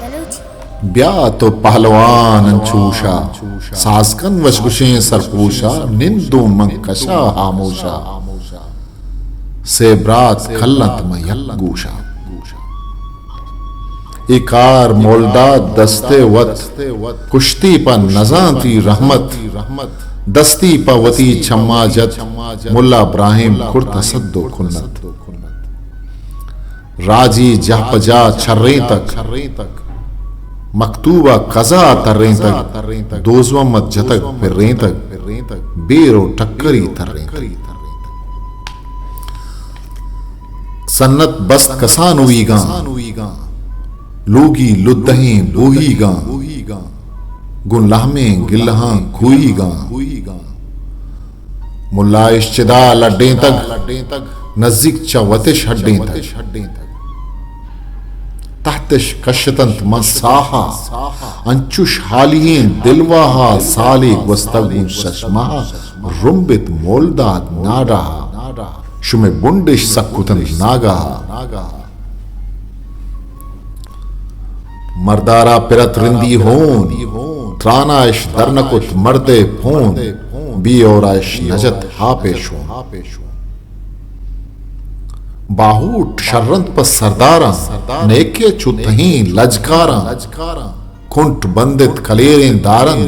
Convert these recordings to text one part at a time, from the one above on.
بلوچی۔ بیا تو پہلوان انچوشا، ساز کن وش گشیں سرپوشا، نندوں من کشا ہاموشا۔ سے برات کلنت من یک گوشا۔ اے کار مولداد دستے وت، کشتی پہ نزانتی رحمت۔ دستی پہ وتی چما جت، ملا ابراہیم کرت حسد و کنت۔ راجی جاہ پہ جاہ چرینتگ، مکتوب ء قضا ترینتگ، دوزوم ء جتگ پرینتگ، بیر و ٹکری ترینتگ۔ سنت بست کسانویگاں، لوگی لدہیں بوہیگاں، گوں لہمیں گلہاں کوہیگاں۔ ملا اش چدا لڈینتگ، نزیک چہ وتش ہڈینتگ۔ تحتش کشتنت من ساہا، انچوش حالییں دلواہا۔ سالے گوستگ گوں شش ماہا، رمبت مولداد ناڈاہا۔ شمے بنڈش سک کتنت ناگاہا۔ مردارا پرت رندی ہون، ترانا اش در نکت مردے پون، بی اورا اش نجت ہاپے شون۔ باہوٹ شرنت پہ سرداراں، نیکے چو تہیں لجکاراں، کنٹ بندت کلیریں دارن،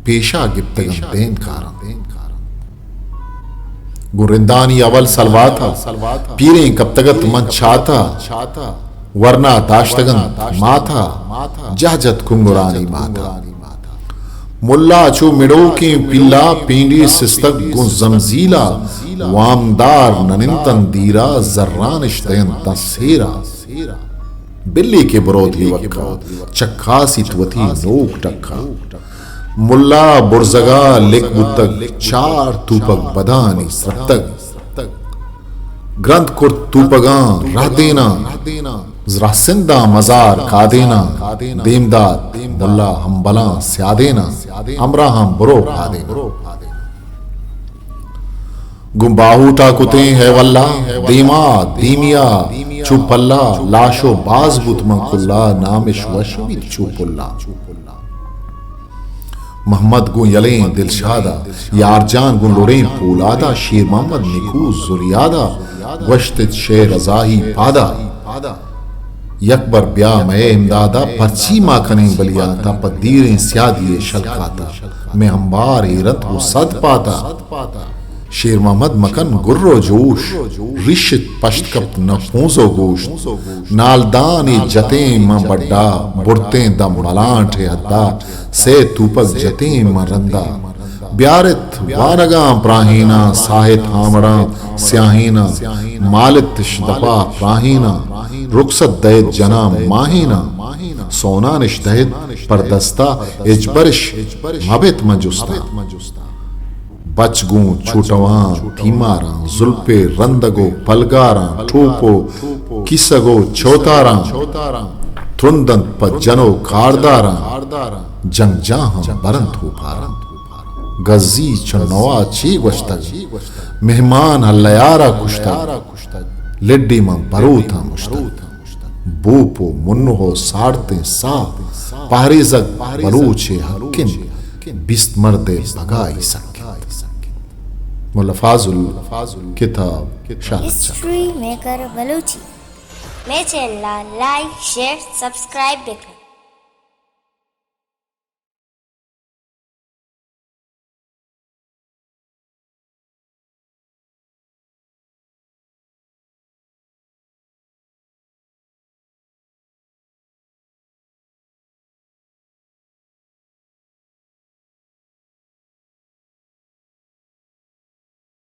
پیشا گپتگن دینکاراں۔ گوں رندانی اول سلواتا، پیریں کپتگت من چاتا، ورنا داشتگن ماتا، جہ جت کنگرانی ماتا۔ ملا چو مڑوکیں پیلا، پینڈی سستگ گوں زمزیلا، وامدار ننتن دیرا، زرانش دینتن سیرا۔ بلی کہ بروت ہیوکا، چکاسیت وتی نوک ٹکا۔ ملا برزگا لک بوتگ، چار توپک بدانی سرتگ۔ گرند کرت توپگاں رہ دیناں، رہسنداں مزار کادیناں۔ دیم دات ملا ہمبلاں سیادیناں، ہمراہاں برو پادیناں۔ گوں باہوٹا کتیں ہے واللہ، دیما دیمیا چو پلا، لاش و باز بوت من کلا، نامش وش بیت چو پلا۔ محمد گوں یلیں دلشادا، یار جان گوں لڑیں پولادا، شیر محمد نکو زریادا، گوشت ات شعر ازاہی پادا۔ یک بر بیا مئے امدادا، پرچی ما کنیں بلیاتا، پہ دیریں سیادی شلکاتا، مئے امبار ایرنت گوں صد پاتا۔ شیر محمد مکن گر و جوش، ریشت پشت کپت نہ پونز و گوشت۔ نالدانی جتیں من بڈا، برتیں دم ملانٹ حدا، سے توپک جتیں من رندا۔ بیارت وانگاں پراہیناں، ساہت ہامڑاں سیاہیناں، مالتش دپا پراہیناں، رخصت دئیت جناں ماہیناں، سونانش دئیت پر دستا ہچبرش مبت من جستا۔ بچ گوں چوٹواں تیماراں، زلپے رندگ و پلگاراں، ٹوپ و کیسگ و چوتاراں، ترند انت پہ جن و کارداراں، جنگ جاہاں برنت ہوپاراں۔ گزی چہ نوا چے گوشتگ، مہمان ہلیارا کشتگ، لڈی من بروتاں مشتگ۔ بوپ و منہ و ساڑتیں ساہ، پہریزگ بلوچے حق انت، بیست مردے پگاہی سک انت۔ ملا فاضل، کتاب شاہ لچہ۔ History maker Balochi. مئے چینل ء لائک، شیئر، سبسکرائب بکن۔